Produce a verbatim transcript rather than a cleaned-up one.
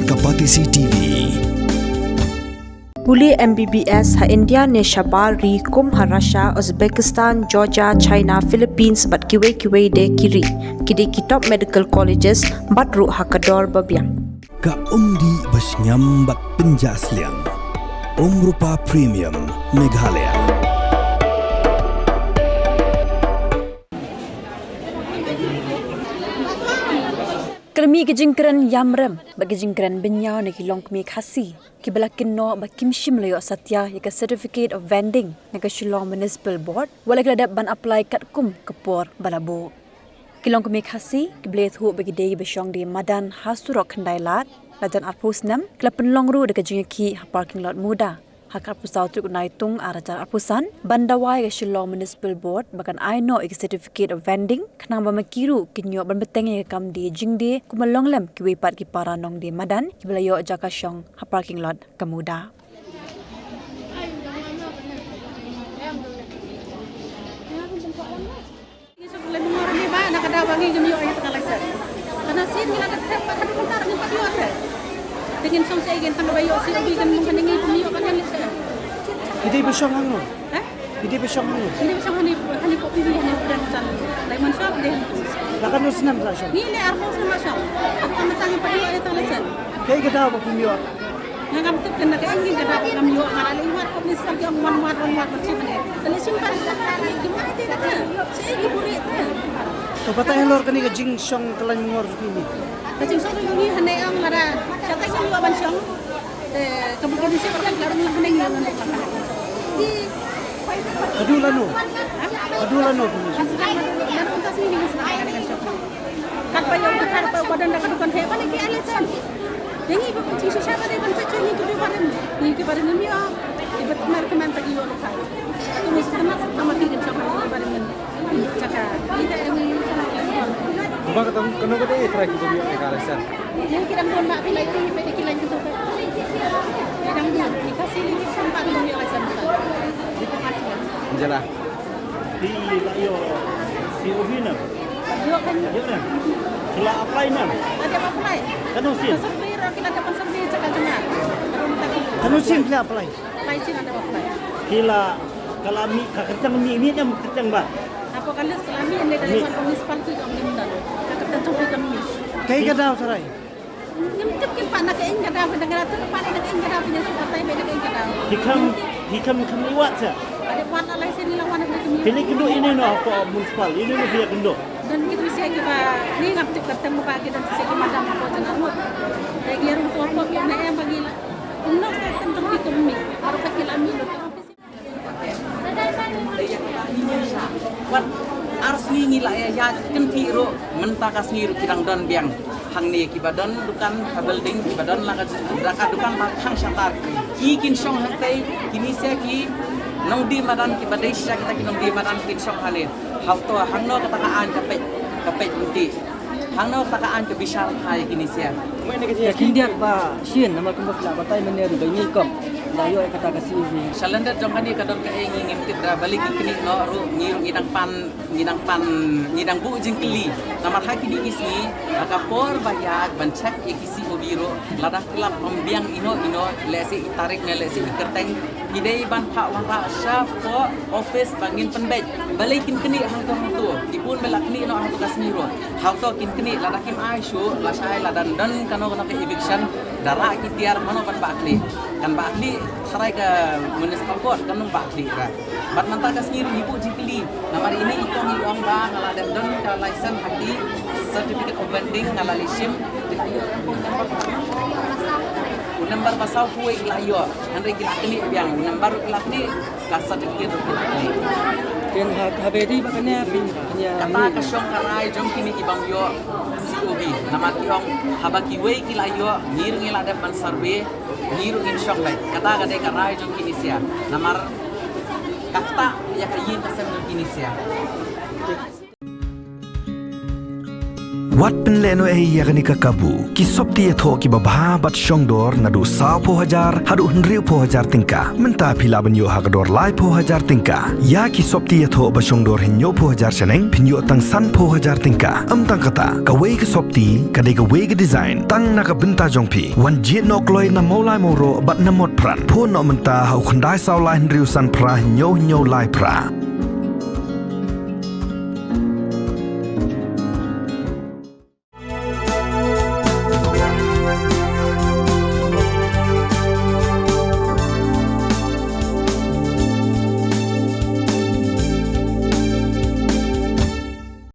Ka Batesi T V. Pule M B B S ha India ne shabar ri kum ha Russia, Uzbekistan, Georgia, China, Philippines bad kiwei kiwei de ki ri. Ki dei ki top medical colleges bad ruh ha ka dor ba biang. Ka umdih ba shngiam bad pynjah sliang. Umrupa Premium Meghalaya. Ka la mih ka jingkren ïam rem bad ka jingkren bynñiaw na ki longkmie Khasi kiba la kynnoh ba kim shym la ïoh satia ïa ka Certificate of Vending na ka Shillong Municipal Board, wat la ki la dep ban apply katkum ka por ba la buh. Ki longkmie Khasi kiba la ïathuh ba ki dei kiba shong die madan ha surok Khyndailad, la don arphew snem, ki la pynlong ruh da ka jingïakhih ha parking lot MUDA. Ha ka arphew saw tarik u Naitung ar hajar arphew san, ban dawa ïa ka Shillong Municipal Board ba kan ai noh ïa ka Certificate of Vending, khnang ba ma ki ruh kin ïoh ban bteng ïa ka kam die jingdie kumba long lem kiwei pat ki para nongdie madan kiba la ïoh jaka shong ha parking lot ka MUDA. Ngi suk lei bungor ni ba na ka daw ba ngi ngim ïoh ïa ka license. Ka na sien ngi la dep thep ba ka dei mynta ngim pat ïoh te. Te ngin song sha ïa ngi tang ba ïoh C O B kan mung kan ngi pynïoh kan ngi lei sha. Ki dei ba shong hangno? Eh? Ki dei ba shong hangno? Ki dei ba shong hani, hani ko pi hani ko dan san. Lai man shong dei. La katno snem la shong? Ngi le arphew snem la shong. Ap ka mynta ngim pat ïoh ïa ka license. Kaei ka daw ba pynïoh? Nga ngam tip kane ka eng ka dap ngam ïoh, nga la leit wad ka municipal ki ong wan wad, wan wad, wan wad. Te leit shim pari ka kha leit ki mai te ka te. Shi ki buri te. To batai halor kane ka jingshong ka lain mungor jong ki. Ka jingshong jong ki hane ong lada sha ta ki ïoh ban shong. Te ka bukit ni shi ka la rung la hane ngi ong. Haduh lano? Haduh lano? Ka sdang lano, lano ka sdang ni ka sdang. Kat ba ïoh ka kar ba ba don da ka dukan he ba leit ki ai license. Ïa ngi ba pynshai shisha ba dei ban pynshai ngi ki dei barim. Ngi ki barim ngi ïoh. Ki ba tymmen tymmen ta ki ïoh ruh ka. Ka mut tymmen sa tymmen ki dei sha ba ngi barim ngi. Chaka. Ngi ka em ngi chaka ki ïoh. Ba ka tang kano ka dei trai ki ba ïoh ka license. Ngi ki dang don ba ki lai ki ba ki lai ki tu ka. Ki dang don. Ki ka sili ki sam ba ki ïoh license. Ki ka license. Jala. Ki la ïoh C O B na. Ïoh kan. Ïoh na. Ki la apply na. Ada apply. Kano sien? Ka survey ro ki la dapat survey cakap dengar. Kano sien ki la apply? Apply sien ada apply. Ki la ka la mih ka kyrteng mih mih nyam kyrteng ba. Apa kali ka la mih ni dari municipal tu kami minta. Ka kyrteng tu kami. Kaei ka daw trai? Ngim tip kim pat na ka eng ka daw, ka dang ka tip pat na ka eng ka daw, pynïasoh batai bad na ka eng ka daw. Ki kham, ki kham, kham liwat sa. Ada pat alai sini lawan ada kini. Kini kynduh ine noh hapoh municipal, ine noh phi ïa kynduh. Don ki tu sia kiba, ngi ngam tip kyrteng ba ki don sia ki madam hapoh Jana Road. Dei ki ïarung to hapoh ki na em ba ngi la. Kumno ka kyrteng jong ki kum ni. Baroh pat ki la mih lut. Wat ar sngi ngi la ïa ïa kynti ruh mynta ka sngi ruh ki dang don biang. Hangne kiba don dukan ha building kiba don la ka da ka dukan ba thang shatar. Ki kin shong hangtai kini sia ki nongdie madan kiba dei sha kita ki nongdie madan kin shong hane. Hau to hangno kata ka aiñ ka peit ka peit ruti. Hangno kata ka aiñ ka bishar ha ïa kini sia. Ka khyndiat ba shin namar kumba phi la batai mynne ruh ba ngi kop la ïoh ïa kata ka C O B. Shalyndet jong kane ka don kaei ngi ngim tip da balei ki knieh noh ruh ngi ruh ngi dang pan ngi dang pan ngi dang buh jingkylli. Namar ha kine ki sngi ha ka por ba ïaid ban check ïa ki C O B ruh lada ki la pynbiang ino ino lehse i tarik ne lehse i kyrteng. Ki dei ban phah wanrah shapoh office ba ngin pynbeit. Balei kin knieh hangto hangto. Ki bun ba la knieh noh hangto ka sngi ruh. Hangto kin knieh lada kim ai shuh lashai lada don kano kano ka eviction. Da rah ki tiar mano ban bah knieh. Kan bah knieh tharai ka municipal court kan ym bah knieh ra. Bad mynta ka sngi ruh ngi buh jingkylli. Namar ine i kong i ong ba nga la dep don ka license ha ki certificate of vending nga la leit shim. U number ba saw phew wei ki la ïoh. Hynrei ki la knieh biang u number ruh ki la knieh ka certificate ruh ki la knieh. Ken ha ha bedi ba kane pyn pyn ïa kata ka shong ka rai jong kine ki bym ïoh C O B. Namar ki ong haba kiwei ki la ïoh ngi ruh ngi la dep ban survey ngi ruh ngin shong beit. Kata ka dei ka rai jong kine sia. Namar ka ktah ïa ka ïing ka sem jong kine sia. Wat pynlehnohei ïa kane ka kabu. Ki sopti ïathoh kiba bha bad shongdor naduh sawphew hajar haduh hynriewphew hajar tyngka. Mynta phi lah ban ïoh ha ka dor laiphew hajar tyngka. Ïa ki sopti ïathoh ba shongdor hynñiewphew hajar shaneng phin ïoh tang sanphew hajar tyngka. Ym tang kata, kawei ka sopti ka dei kawei ka design tang na ka bynta jong phi. Wan jied noh kloi na Mawlai Mawroh bad na Motphran. Phone noh mynta ha u khyndai saw lai hynriew san phra hynñiew hynñiew lai phra.